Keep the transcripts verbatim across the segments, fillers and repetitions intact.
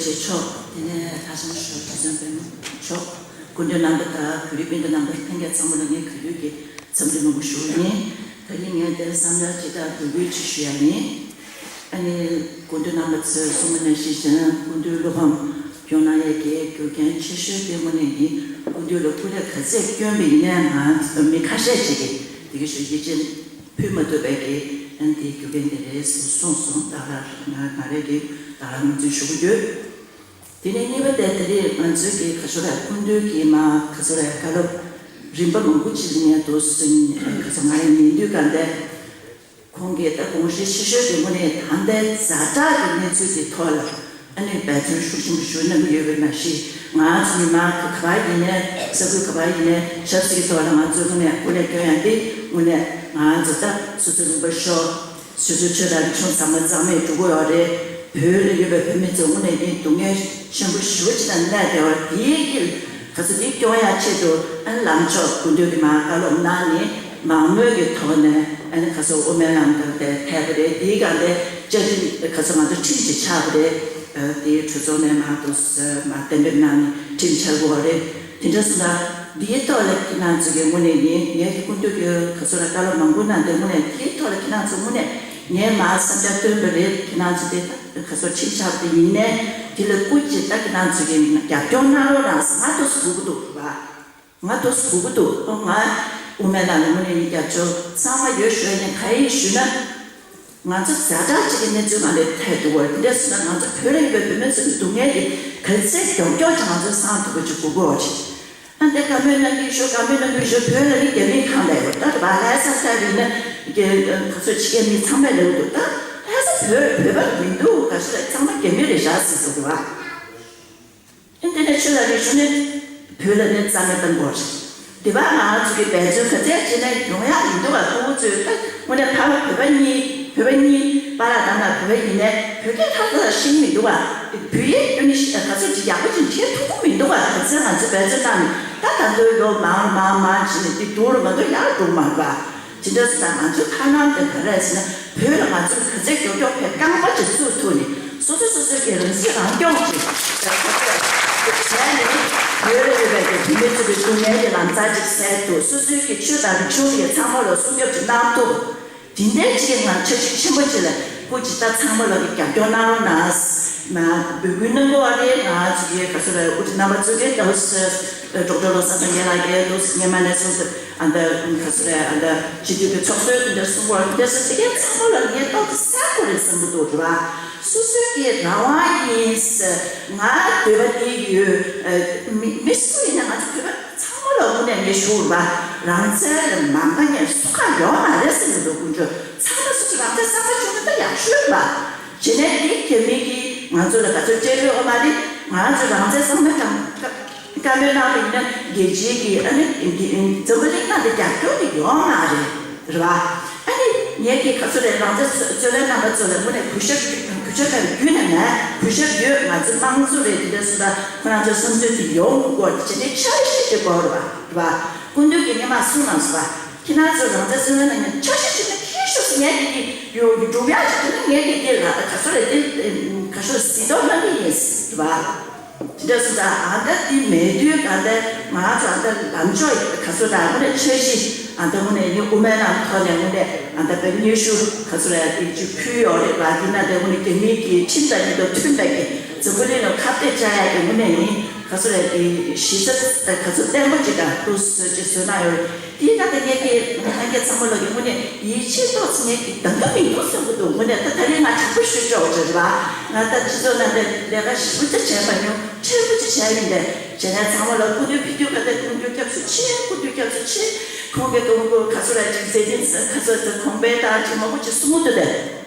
ཆེ་མཆོག་དེ་ནས་ལྷ་ལྕམ་ཞོ་རྒྱ་ཚོན་དཔོན་མཆོག་སྐུ་མགྲོན་རྣམ་པ་དང་བོད་རིགས་སྤུན་ཟླ་རྣམ་པ་ལྷན་རྒྱས་ཚང་མ་ལ་ངས་གུས་འདུད་ཀྱི་འཚམས་འདྲི་མང་པོ་ཞུ་གི་ཡིན། ད་ནི་ངས་དེར་བསམ་ཡག་ཅིག་དང་འབོད་སྐུལ་ཅིག་ཞུ་ཡག་ཡིན། ཨ་ནི་སྐུ་མགྲོན་རྣམ་པ་ཚོས་གསུངས་པ་ནང་བཞིན་བྱས་ན་སྐུ་མདུན་སློབ་འབངས་སྐྱོང་གནང་ཡས་ཀྱི་རྒྱུ་རྐྱེན་ཆེ་ཤོས་དེ་དངོས་གནས་ཡིན། སྐུ་མདུན་ལ་སྐུ་ལས་ག་ཚད་བསྐྱོན་པ་ཡིན་ནའི་ང་མི་ཁ་ཤས་ཅིག་གིས་དེ་གི་ཞུ་ཡིད་ཆེས་ཕུལ་མ་ཐུབ་པའི་གི་ཨ་ནི་དེའི་རྒྱུ་རྐྱེན་དེ་རེད་ཟེར་གསུངས་སོང་། ད་ག་ང་ང་རེ་གི་ད་ག་ངོས་འཛིན་ཞུ་གི་ཡོད། དེ་ནས་གཉིས་པ་དེ་དེ་རིང་ང་ཚོའི་གི་ག་ཚོད་རེད། སྐུ་མདུན་གྱི་མ་ག་ཚོད་རེད། བཀའ་སློབ་རིམ་པ་མང་པོ་ཅིག་ངས་འདུག་སེ་ག་ཚོད་ང་རང་ཉན་དུས་ག་འདྲ། ཁོང་གིས་ད་དགོངས་གཞི་ཆེ་ཤོས་དེ་དངོས་གནས་ད་ལྟའི་ཛ་དྲག་གི་གནས་ཚུལ་དེ་ཐོག་ལ་ཨ་ནི་འབད་བརྩོན་ཤུགས་ཆེན་པོ་ཞུ་གནང་གི་ཡོད་པའི་ནང་བཞིན། ང་ཚོ་མི་མང་གི་ག་པར་ཡིན་ནའི་ས་ཁུལ་ག་པར་ཡིན་ནའི་ཆབ་སྲིད་ཀྱི་ཐོག་ལ་ང་ཚོས་དངོས་གནས་སྐུ་ལས་སྐྱོན་ཡག་འདི་དངོས་གནས་ང་ཚོ་ད་སོ་སོའི་ལུང་པ་ཤོར། སོ་སོའི་ཆོས་དང་རིག་གཞུང་ཚང་མ་རྩ་མེད་འགྲོ་གི་ཡོད་རེད། བོད་ལ་ཡོད་པའི་བོད་མི་ཚོ་དངོས་གནས་ཀྱི་སྡུག་བསྔལ་ཆེན་པོ་ཞེ་པོ་ཅིག་དང་གནས་བསྡད་པ་དེའི་གི་ག་ཚོད་འདི་སྐྱོང་ཡག་ཆེད་དུ་ཨ་ནི་ལམ་ཕྱོགས་སྐུ་མདུན་གྱི་མར་བཀའ་སློབ་གནང་ནས་མང་མོས་ཀྱི་ཐོག་ནས་ཨ་ནི་ག་ཚོད་དབུ་མའི་ལམ་དང་དེ་ཕེབས་པ་རེད། དེའི་སྒང་དེ་བཅའ་ཁྲིམས་ག་ཚོད་ང་ཚོ་ཁྲིམས་ཅིག་ཆགས་པ་རེད། ཨ་དེའི་གྲོས་ཚོགས་ནས་མར་དུ་མར་གཏན་འབེབས་གནང་ནས་ཁྲིམས་ཆགས་དགོས་པ་རེད། དེ་འདྲ་སོང་ཙང་འདིའི་ཐོག་ལ་ཁྱེད་རང་ཚོ་གི་དངོས་གནས་ཡིན། ངས་ཀྱི་སྐུ་མདུན་གྱི་ག་ཚོད་ལ་བཀའ་སློབ་མང་པོ་གནང་སྟེ་དངོས་གནས་དེའི་ཐོག་ལ་ཁྱེད་རང་ཚོ་དངོས་གནས་ངས་མར་བསམ་འཆར་བཏོན་པ་རེད། ཁྱེད་རང་ཚོ་དེ་ད་ག་ཚོད་ཁྲིམས་ཆགས་པ་དེ་ཡིན་ནའི་དེ་ལ་སྐུ་མཁྱེན་ད་ཁྱེད་རང་ཚོ་གི་རྒྱབ་སྐྱོར་གནང་རོགས་གནང་ཟེར་ང་ཏོག་ཙམ་སྒུག་གི་འདུག་བ། ང་ཏོག་ཙམ་སྒུག་གི་འདུག་ཨོ་ང་དབུ་མའི་ལམ་ལ་དངོས་གནས་ཡིན་རྒྱབ་སྐྱོར་གཙང་མ་ཡོད་ཞུ་ཡ་ཡིན། ག་ཡིན་ཞུ་ན། ང་ཚོ་ཛ་དྲག་ཅིག་གི་གནས་ཚུལ་ང་ལ་ཐད་འདུག་བ། དེ་འདྲ་སོང་ན་ང་ཚོ་བོད་ལ་ཡོད་པའི་བོད་མི་ཚོ་གི་སྡུག་བསྔལ་དེ་ག་ཚད་མགྱོགས་མགྱོགས་ཀྱིས་ང་ཚོ་སངས་ཐུབ་པ་ཅིག་དགོས་ཀྱི་ཡོད་རེད། ཨ་འདི་བཀའ་མོལ་གནང་གི་ཞུ། བཀའ་མོལ་གནང་གི་ཞུ། བོད་ལ་ནི་རྒྱ་མིའི་ཁང་ལ་ཡོད་ད། ད་བ་ལྷ་ས་ཁ་རི་ན་རྒྱ་ག་ཚོད་ཕྱི་རྒྱལ་མི་ཚང་མས་ལབ་འདུག་ད་ལྷ་ས་བོད་བོད་པ་མི་འདུག་ག་ཚོད་ལ་ཚང་མ་རྒྱ་མི་རེད་ཤག་ཟེར་འདུག་བ། ཨ་འདི་ནས་ཆོས་དང་རིག་གཞུང་ནི་བོད་ལ་ནི་རྩ་མེད་གཏོང་དགོས་རེད། དེ་བ་ང་ཚོ་གི་འབད་བརྩོན་ག་ཚད་བྱས་ན་ཡོང་ཡག་མི་འདུག་ག་ཕྲུ་གུ་ཚོས་ད་དངོས་གནས་ཕ་མ་བོད་པ་གཉིས་བོད་པ་གཉིས་པཱ་ལགས་དང་ན་བོད་པ་ཡིན་ནའི་བོད་སྐད་ཐག་ཐག་ཤེས་ཀྱི་མི་འདུག་ག་བོད་ཡིག་སྐྱོན་ནི་ག་ཚོད་ཅིག་ཡག་པོ་ཅིག་བྱེད་ཐུབ་ཀྱི་མི་འདུག་ག་ག་ཚད་ང་ཚོས་འབད་བརྩོན་གནང་ནས་ད་ད་དུང་ལོ་མང་མང་མང་བྱས་ནས་དེ་སྡུག་རུ་མ་གཏོགས་ཡག་འགྲོ་མ་རེད་པ། དེ་འདྲ་སོང་ཙང་ང་ཚོའི་ཐབས་ལམ་དེ་ག་རེ་རེད་ཟེར་ན། བོད་ལ་ང་ཚོས་ག་ཚད་མགྱོགས་མགྱོགས་ཕར་རྐང་པ་ཅིག་བཙུགས་ཐུབ་ནས་སོ་སོ་སོ་སོའི་གི་རང་སྲིད་རང་སྐྱོང་ཅིག་བྱས་ནས་བོད་ལ་ཡོད་པའི་གི་བོད་མི་ཚོ་གི་སྡུག་བསྔལ་གྱི་ལམ་རྩ་ཅིག་སེལ་ཐུབ། སོ་སོའི་གི་ཆོས་དང་རིག་གཞུང་གི་ཚང་མ་ལ་སྲུང་སྐྱོབ་ཅིག་གནང་ཐུབ། དེ་འདྲའི་ཅིག་ང་འཆར་གཞི་ཆེན་པོ་ཅིག་ལ་སྐུ་ཅིག་ད་ཚང་མ་ལ་གི་རྒྱབ་སྐྱོར་གནང་རོགས་གནང་། མ་འབོད་སྐུལ་གནང་དགོས་པ་རེད། ང་ཚོ་གི་ག་ཚོད་རེད། དབུ་ཁྲིད་རྣམ་པ་ཚོ་གི་ད་སྒྲོག་སྒྲོག་བློ་བཟང་སངས་རྒྱས་ལགས་ཀྱིས་འདུག་སེ་སྔོན་མ་ནས་བཟུང་སྟེ་ཨ་ད་ག་ཚོད་རེད། ཨ་ད་སྤྱི་འཐུས་ཀྱི་ཚོགས་གཙོས་དེ་འདྲ་གསུང་གི་ཡོད་རེད། དེ་ཚོ་དེ་གའི་ཚང་མ་ལ་ངས་ཏོག་ཙམ་གསལ་པོ་རེད་བསམ་གྱི་འདུག་རེད་བ། སོ་སོའི་གི་རང་དབང་ཡིན་ཟེར་ང་འདོད་པ་དེ་ཡོད། མི་མི་སུ་ཡིན་ན་ང་ཚོ་བོད་པ་ཚང་མ་ལ་དངོས་གནས་ངས་ཞུ་རེད་བ། རང་བཙན་ལ་མ་དགའ་མཁན་སུ་གང་ཡོད་མ་རེད་ཟེར་གྱི་འདུག་དཀོན་མཆོག་ཚང་མ་སོ་སོ་རང་བཙན་གསར་པ་བྱུང་ན་ད་ཡག་ཤོས་རེད་བ། བྱས་ནས་དེ་རྒྱ་མི་གིས་ང་ཚོ་ལ་ག་ཚོད་སྤྲད་ཡོད་མ་རེད། ང་ཚོ་རང་བཙན་གསར་པ་དང་བཀའ་མོལ་གནང་བ་ཡིན་ན་རྒྱལ་སྤྱིའི་གི་ཨ་ནི་འཛམ་བུ་གླིང་ནང་དུ་རྒྱབ་སྐྱོར་དེ་ཡོད་མ་རེད། རེད་བ། ཨ་ནི་ངས་ཀྱི་ག་ཚོད་རེད། རང་བཙན་རྩོད་ལེན་རྣམ་པ་ཚོ་ལ་དངོས་གནས་གུས་ཞབས་གུས་ཞབས་དང་རྒྱུན་ནས་མེད་གུས་ཞབས་ཡོད། ང་ཚོ་དམངས་གཙོ་རེད། དེ་འདྲ་སོང་ཙང་ཁོ་རང་ཚོའི་བསམ་ཚུལ་དེ་ཡོང་དགོས་ཀྱི་དེ་འདྲའི་འཆར་གཞི་ཞིག་དགོས་རེད་བ། རེད་བ། སྐུ་མདུན་གྱིས་སྔོན་མ་གསུངས་གནང་སོང་བ། ཁྱེད་རང་ཚོ་རང་བཙན་རྩོད་ལེན་གནང་མཁན་འཆར་གཞི་ཞིག་ནས་ཁྱེར་ཤོག་ཟེར། ངས་ཀྱི་ཀྱི་ཡོང་གི་སྒྲུབ་ཡག་ཅིག་དེ་ནི་ངས་ཀྱི་འདི་ལ་ག་ཚོད་རེད། འདི་ག་ཚོད་གཟིགས་རྟོག་གནང་གི་ཡིན་ཟེར་བ། དེ་འདྲ་སོང་ཙང་ཨ་ད་འདི་མེད་དུས་ག་འདྲ་ང་ཚོ་ཨ་ད་ལམ་ཕྱོགས་ག་ཚོད་དང་དངོས་གནས་འཆར་གཞི་ཨ་ད་དངོས་གནས་ངས་དབུ་མའི་ལམ་ཐོག་ནས་དངོས་གནས་ཨ་ད་དཔེ་སྙན་ཞུ་ག་ཚོད་རེད། དེ་ཅིག་ཕུལ་ཡོད་རེད་བ། དེ་ན་དེ་དངོས་གནས་རྒྱ་མིའི་གི་ཁྲིམས་དང་མཉམ་དུ་མཐུན་པའི་གི་འཛམ་བུ་གླིང་ལ་ཁ་གཏད་བཅག་ཡག་གི་དངོས་གནས་ངས་ག་ཚོད་རེད། དེ་གཞི་རྩ་ག་ཚོད་བརྟན་པོ་ཅིག་དང་ཐུགས་སུ་ཅིག་བཟོས་གནང་ཡོད་རེད། དེའི་ནང་དེ་ངས་ཀྱི་ལྷན་རྒྱས་ཚང་མ་ལ་གི་དངོས་གནས་ཡིད་ཆེས་ཏོག་ཙམ་ངས་ཀྱི་འདང་གི་མི་འདུག་བསམ་གྱི་འདུག་དངོས་གནས་ད་ད་རིང་ང་དྲང་པོ་ཞུ་ཆོག་ཅེས་རེད་བ། ང་ད་སྤྱི་ཚོགས་ནང་དེ་ལས་ཀ་ཞེ་པོ་ཅིག་བྱས་མ་མྱོང་། ཕྲན་བུ་ཅིག་བྱས་ཡིན་པས། བྱས་ནས་ཚང་མ་ལ་སྐུ་མདུན་ཕེབས་དུས་ག་དེ་སྐུ་མདུན་སྐྱབས་སུ་མཆི། སྐུ་མདུན་སྐྱབས་སུ་མཆི། ཁོང་གིས་དུ་མ་ག་ཚོད་ལ་ཅིག་མཛད་འཕྲིན་ག་ཚོད་དུ་གོང་སྤེལ་དང་ཅིག་མང་པོ་ཅིག་གསུང་གི་འདུག་དེ།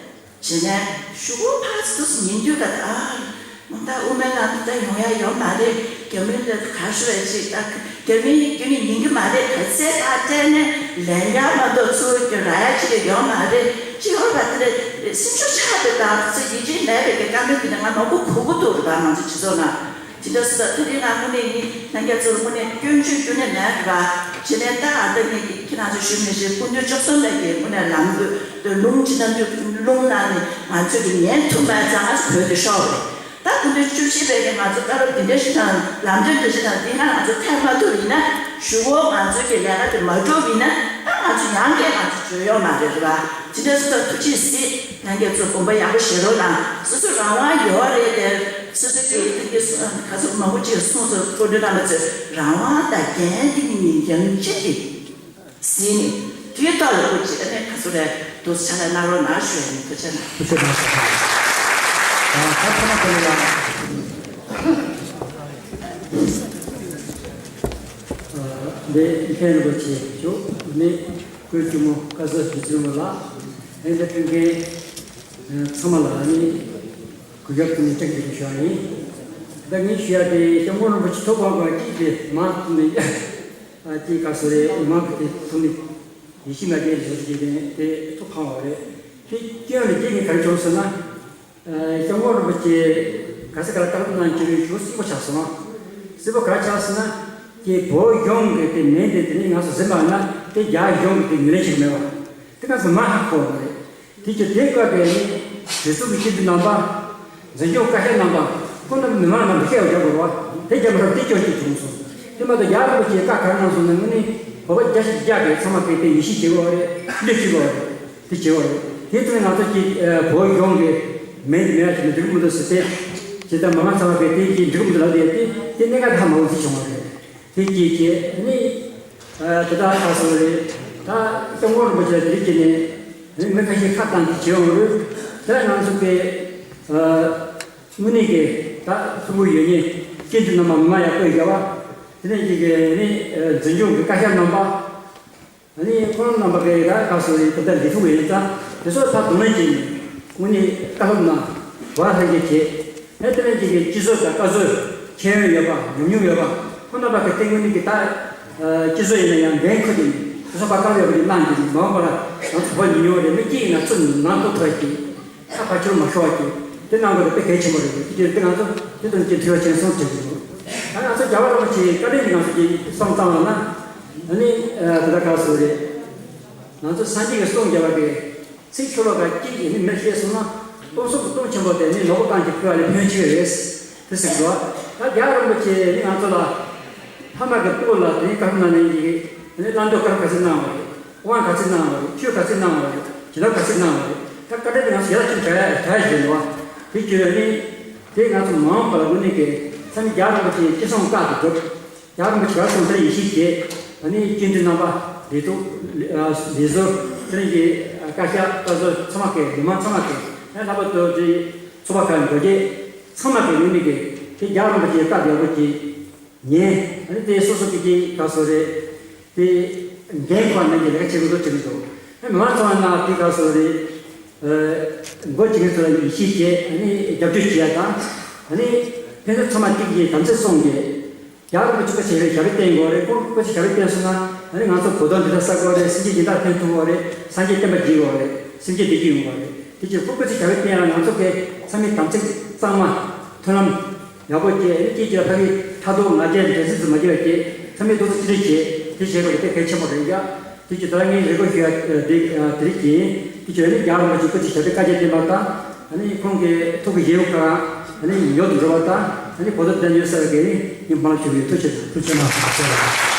བྱས་ནས་གཞུག་གུ་ཕར་ཚུར་ཉན་དུས་ག་དེ་ཨ། མ་ད་དབུ་མའི་ལམ་དེ་ད་ཡོང་ཡ་ཡོད་མ་རེད། རྒྱ་མི་ལ་ག་ཤོད་རེད་ཅིག་ད་རྒྱ་མི་རྒྱུན་ནས་ཉན་གི་མ་རེད། ག་ཚད་ད་སྤྲད་ནས་ལན་ཡ་མ་གཏོགས་ཚུར་རག་ཡ་ཅིག་ཡོད་མ་རེད། ཅི་ཡོད་པ་དེ་ལས་སེམས་ཤུགས་ཆག་དེ་དང་ཚོ་ཡིད་ཆེས་མེད་པའི་གི་བཀའ་མོལ་དེ་ནི་ང་མང་པོ་གོ་གི་འདུག་རེད་པ། ང་ཚོ་སྤྱི་ཚོགས་ནང་དེ་འདྲ་སོང་ཙང་དེ་རིང་ང་དངོས་གནས་ཡིན་ལྷན་རྒྱས་ཚོར་དངོས་གནས་སྐྱོན་བརྗོད་རྒྱུ་ནས་མེད་རེད་པ། བྱས་ནས་ད་ཨ་ད་ངས་ཀྱི་ཁྱེད་རང་ཚོ་ཞུ་མི་ཞུ་སྐུ་མདུན་བཅུ་གསུམ་པའི་གི་དངོས་གནས་ལམ་དུ་ལུང་ཅི་ན་དུ་ལུང་ན་ནི་ང་ཚོས་ཀྱི་ཉན་ཐུབ་མེད་ཙང་ང་ཚོ་བོད་དུ་ཤོར་བ་རེད། ད་སྐུ་མདུན་བཅུ་བཞི་པའི་གི་ང་ཚོ་བཀའ་སློབ་འདི་འདྲ་ཞིག་དང་ལམ་སྟོན་འདི་འདྲ་ཞིག་དང་འདི་ན་ང་ཚོ་ཐད་མ་ཐུབ་ཡིན་ན་གཞུག་གུ་ང་ཚོའི་གི་ལས་ཀ་དེ་མ་གྲུབ་ཡིན་ན་ད་ང་ཚོ་ཡང་བསྐྱར་ང་ཚོ་བརྗོད་ཡོང་མ་རེད། རེད་པ། དེ་འདྲ་སོང་ཙང་ཐུགས་རྗེ་གཟིགས། ལྷན་རྒྱས་ཚོ་དགོངས་པ་ཡག་པོ་བཞེས་རོགས་གནང་། སོ་སོ་རང་དབང་ཡོད་རེད་དེ། སོ་སོ་གི་དེ་གི་སོ་ག་ཚོད་མང་པོ་ཅིག་གསུངས་སོང་། སྐུ་མདུན་རྣམ་པ་ཚོས་རང་དབང་དང་འགན་དེ་གཉིས་ཡང་ཅིག་གི་ཟིན་ནས་དེའི་ཐོག་ལ་སྐུ་མཁྱེན་ཨ་ནེ་ག་ཚོད་རེད་འདུག་ཕྱག་ལས་གནང་རོགས་གནང་ཞུ་ཡ་ཡིན། ཐུགས་རྗེ་གནང་། ཐུགས་རྗེ་གནང་། ད་ཐ་མ་ཁོ་ལ་ཡ། འདི་མཁན་རིན་པོ་ཆེ་མཆོག་ནི་སྐུའི་གཅུང་མོ་བཀའ་ཟུར་རྗེ་བཙུན་མོ་ལགས། ཨེ་འདི་མཁན་ཚང་མ་ལ་ནི་གུས་ཞབས་དང་ནི་བཀྲ་ཤིས་བདེ་ལེགས་ཞུ་བ་ཡིན། ད་ངས་ཞུ་ཡ་དེ་སྐྱབས་མགོན་རིན་པོ་ཆེ་ཐུགས་དགོངས་པ་གཅིག་དེ་མ་ནི་ཅིག་ག་ཚོད་རེད་མ་གི་དེ་ཐུགས་ནི་ཡིད་ཆེས་མ་བྱས་ཟེར་གྱི་དེ་དེ་ཐུགས་ཕངས་པ་རེད། དེ་སྐྱོན་ལ་སྐྱེ་ནི་ག་རེ་བྱུང་ཟེར་ན། སྐྱབས་མགོན་རིན་པོ་ཆེ་ག་ས་ག་ལ་བཀའ་སློབ་གནང་བྱས་ནས་ཞུ་སྲིད་པོ་ཆགས་སོང་། སྲིད་པོ་ག་ཆགས་སོང་ན། ཀྱེ་བོད་གཞུང་གི་དེ་མིང་དེ་དེ་ནི་ང་ཚོ་ཟིན་པ་ན་དེ་རྒྱ་གཞུང་གི་དེ་ངོས་ལེན་བྱེད་ཀྱི་མེད་པ། དེ་ག་ཚོ་མ་ཧ་གོ་བ་རེད། དེ་ཚོ་དེ་སྐབས་པའི་ནི་དུས་ཚོད་ཀྱི་སྤྱི་འཐུས་རྣམ་པ། འཛིན་སྐྱོང་བཀའ་ཤག་རྣམ་པ། ཁོང་རྣམ་པ་མི་མང་རྣམས་ལ་བཤད་པ་རྒྱག་དགོས་པ། དེ་རྒྱབ་ལ་དེ་སྐྱོན་གཅིག་བྱུང་སོང་། དེ་མ་གཏོགས་རྒྱ་རིན་པོ་ཆེས་བཀའ་ག་རེ་གནང་སོང་ན་དངོས་གནས་བོད་པ་བརྒྱ་ཆ་བརྒྱ་གི་ཚང་མ་གིས་དེ་ཡིད་ཆེས་བྱེད་དགོས་པ་རེད། བློས་འཁེལ་དགོས་པ་རེད། དེ་བྱེད་པ་རེད། དེ་ཚོ་ང་ཚོ་གི་བོད་གཞུང་གི་མིང་དེ་མེད་ཅིག་ནི་འགྲིག་མི་འདུག་ཟེར་ཏེ། དེ་ལྟར་མ་མ་ཚང་བ་གི་དེ་གི་འགྲིག་མི་འདུག་ལབ་དེ་དེ་དེ་གནད་འགག་ཧ་མ་གོ་ཚུལ་བྱུང་བ་རེད། དེ་གི་གི་ནི་དེ་ལྟར་ཁ་སོ་རེད། ད་སྐྱབས་མགོན་རིན་པོ་ཆེ་དེ་གི་ནི་ནི་མི་ཁ་ཤས་ཁ་བཏང་གི་བྱེད་འོང་རེད། དེ་ལ་ང་ཚོ་གི་དངོས་གནས་ཀྱི་ད་ཐུགས་ཁུར་ཡོད་མཁན་སྐྱེས་འདི་རྣམ་པ་མི་མང་ཡག་པོ་ཡོད་པ། དེ་ནས་ཀྱི་གི་ནི་འཛིན་སྐྱོང་གི་བཀའ་ཤག་རྣམ་པ། ཨ་ནི་ཁོང་རྣམ་པ་གི་ད་ག་སོ་ཡི་ད་ལྟ་འདི་ཐུག་ཡིན་ཙང་དེ་ཚོ་ད་གདོང་ལེན་བྱས་ནས་དངོས་གནས་བཀའ་སློབ་གནང་བ་ལྷན་རྒྱས་བྱས། ཨེ་དེ་ནས་ཀྱི་གི་སྤྱི་ཚོགས་དང་བཀའ་ཟུར་མཁྱེན་ཡོན་ཡོད་པ་ཉམས་མྱོང་ཡོད་པ་ཁོང་རྣམ་པ་གི་སྟེང་དངོས་གནས་ཀྱི་ད་སྤྱི་ཚོགས་ཡིན་ན་ཡང་འགན་ཁུར་ཏེ་དེ་ཚོ་བཀའ་བཀའ་ཡོད་པ་གི་གནང་གི་མ་འོངས་པ་ལ་ང་ཚོ་བོད་ཉམས་མྱོང་རེད། མི་གཅིག་ཡིན་ན་ཚུར་ནང་དུ་ཐོན་གྱི། ད་ཕར་ཕྱོགས་མ་ཤོར་བ་ཅིག་དེ་གནང་དགོས་དེ་དཔེ་གལ་ཆེན་པོ་རེད། དེ་དེ་ང་ཚོ་དེ་དང་དེ་དུས་ཆེན་སོང་བྱེད་དགོས། ད་ང་ཚོ་རྒྱལ་བ་རིན་པོ་ཆེའི་བཀའ་དྲིན་གྱིས་ང་ཚོ་དེ་བསམ་བཏང་བ་ན་ཨ་ནི་དེ་ལྟར་ག་སོ་རེད། ང་ཚོ་སངས་རྒྱས་ཀྱི་གསུང་རྒྱབ་པ་གི་ཚིག་ཆུ་ལོག་ག་གཅིག་ཡིན་ནི་མི་ཤེས་སོང་ན་སྟོང་གསུམ་གྱི་སྟོང་ཆེན་པོ་དེ་ནི་ནོར་བུ་གང་གི་ཕུལ་བ་ལས་ཕན་ཆེ་རེད། དེ་ཟེར་གི་འདུག་ད་རྒྱལ་བ་རིན་པོ་ཆེ་ནི་ང་ཚོ་ལ་ཕ་མ་གི་སྤུ་གུ་ལ་དེ་ནི་བཀའ་སློབ་གནང་ནས་ཡིན་གི་ནི་བླང་དོར་བཀའ་སློབ་ག་ཚོད་གནང་བ་རེད། དབང་ག་ཚོད་གནང་བ་རེད། ཆོས་ག་ཚོད་གནང་བ་རེད། བྱིན་རླབས་ག་ཚོད་གནང་བ་རེད། ད་བཀའ་དྲིན་དེ་ང་ཚོ་ཞལ་ལག་མཆོད་གྲལ་གྲལ་བཞིན་འདུག་དེ་བརྗོད་ནས་དེ་ང་ཚོ་མ་འོངས་པ་ལ་དངོས་གནས་ཀྱི་ཚང་མས་རྒྱལ་བ་རིན་པོ་ཆེའི་ཅི་གསུང་བཀའ་དེ་སྒྲུབ། རྒྱལ་བ་རིན་པོ་ཆེ་ག་གསུང་དེར་ཡིད་ཆེས་བྱེད། ཨ་ནི་སྐྱེས་འདུས་རྣམ་པ་ལས་ཐོག་ལས་ཟུར་དེ་རིང་གི་བཀའ་ཤག་བཀའ་ཟུར་ཚང་མ་གི་མི་མང་ཚང་མ་གི་ལྷག་པར་དུ་དེ་ཚོགས་པ་ཁག་འགོ་ཁྲིད་ཚང་མ་གི་དངོས་གནས་ཀྱི་དེ་རྒྱལ་བ་རིན་པོ་ཆེའི་བཀའ་ཡག་པོ་གྱིས། ཉན། ཨ་ནི་དེ་སོ་སོ་གི་གི་ག་སོ་རེད། དེ་འགན་ཁུར་ནང་གི་ལས་ཀ་བྱེད་དགོས་དོ་བྱེད་མི་འདུག་ཨ་མི་མང་ཚང་མ་ན་དེ་ག་སོ་རེད། ཨ་འགོ་བྱེད་མཁན་ཚོ་ལ་ཡིད་ཆེས་བྱེད། ཨ་ནི་རྒྱབ་སྐྱོར་བྱེད་ཡ་དང་། ཨ་ནི་ཕན་ཚུན་ཚང་མ་གཅིག་གི་དམ་ཚིག་སྲུང་གི། རྒྱ་རིན་པོ་ཆེ་སྐུ་ཚེ་ཞབས་པད་བརྟན་དགོས་རེད། ཁོང་སྐུ་ཚེ་ཞབས་པད་བརྟན་སོང་ན་ཨ་ནི་ང་ཚོ་བོད་དོན་འདི་དག་བསགས་དགོས་རེད། སེམས་ཅན་སྦྱིན་བདག་ཕན་ཐོགས་དགོས་རེད། སངས་རྒྱས་བསྟན་པ་རྒྱས་དགོས་རེད། སེམས་ཅན་བདེ་སྐྱིད་ཡོང་དགོས་རེད། དེ་ཕྱིར་སྐུ་ཚེ་ཞབས་པད་བརྟན་ཡ་ང་ཚོ་གི་ཚང་མའི་དམ་ཚིག་གཙང་མ་མཐུན་ལམ། ཡག་པོ་བྱས། ཨ་ནི་སྐྱིད་ཀྱི་ཕ་གི་མཐའ་སྡོམ་ང་རྒྱལ་འགྲན་སེམས་སུ་མ་གྱུར་བ་བྱས། ཚང་མས་རྡོག་རྩ་གཅིག་སྒྲིལ་བྱས། དེ་བྱེད་དགོས་རེད། དེ་གལ་ཆེན་པོ་རེད་ཡ། དེ་ཀྱི་ད་ལྟ་ངས་རེ་སྐུལ་ཞུ་ཡ་དེ་དེ་རིགས་ཀྱིས་དེ་བྱས་ནས་རྒྱལ་བ་རིན་པོ་ཆེ་སྐུ་ཚེ་ཞབས་པད་བསྐལ་བརྒྱར་བརྟན་པ་དང་། ཨ་ནི་ཁོང་གི་ཐུགས་ཀྱི་བཞེད་དགོངས་ཁག་ཨ་ནི་མྱུར་དུ་འགྲུབ་པ་དང་། ཨ་ནི་བོད་དོན་བདེན་མྱུར་གསལ་བ་གི་ངས་སྨོན་ལམ་ཞུ་གི་ཡོད། ཐུགས་རྗེ་ཆེ། ཐུགས་རྗེ་གནང་